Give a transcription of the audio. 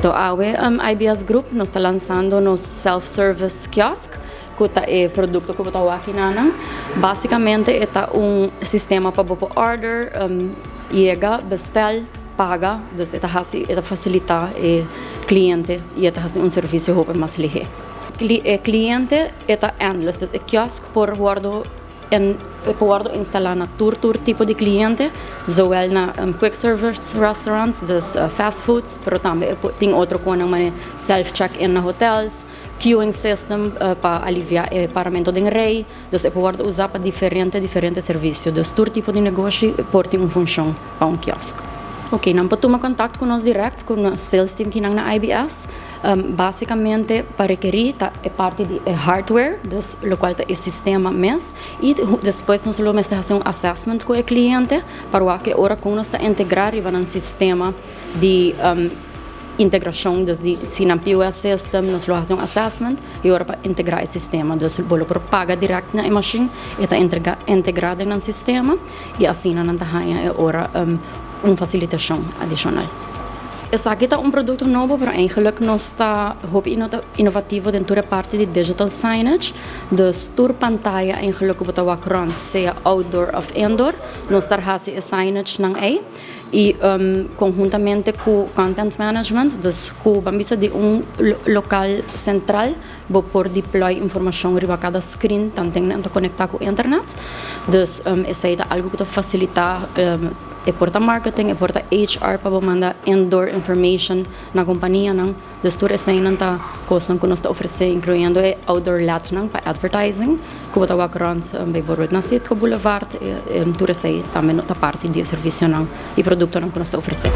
Anto awe IBS Group nos ta lansando nos self-service kiosk, ku ta e produkto ku bo ta wak akinan. Básikamente e ta un sistema pa bo por order, yega, bestel, paga, dus e ta hasi, e ta fasilitá e kliente i e ta hasi un servisio hopi mas lihé. E kliente e ta endless, dus e kiosk por wòrdu en e por wòrdu instalá na tur tur tipo di kliente, zowel na quick service restaurants, dus fast foods, pero tambe e por tin otro konan manera self check in na hotels, queuing system pa aliviá e paramentu den rei, dus e por wòrdu usá pa diferente diferente servisio, dus tur tipo di negoshi por tin un funshon pa un kiosk. Ok, nan por tuma kontakt ku nos dirèkt ku nos sales team kinan na IBS. Básikamente pa rekerí ta e parti di e hardware, dus lokual ta e sistema mes, i despues nos lo mester hasi un assessment ku e kliente pa wak e ora kon nos ta integrá riba nan sistema di integrashon, dus di si nan POS system nos lo hasi un assessment i ora pa integrá e sistema. Dus bo lo por paga dirèkt na e mashin, e ta integrá den nan sistema i asina nan ta haña e ora un fasilitashon adishonal. Esaki ta un produkto nobo, pero eigenlijk nos ta hopi inovativo den tur e parti di digital signage. Dus tur pantaya eigenlijk ku bo ta wak rònt, sea outdoor òf indoor, nos ta hasi e signage nan ei. I konhuntamente ku content management, dus ku ban bisa di un lokal sentral bo por deploy informashon riba kada screen tanten nan ta konektá ku internet. Dus esei ta algu ku ta fasilitá e por ta marketing, e por ta HR pa bo manda indoor information na kompanianan. Dus tur eseinan ta kosnan ku nos ta ofresé, inkluyendo e outdoor lednan pa advertising ku bo ta wak rònt bijvoorbeeld na Citgo Boulevard. Tur esei tambe ta parti di e servisionan i produktonan ku nos ta ofresé.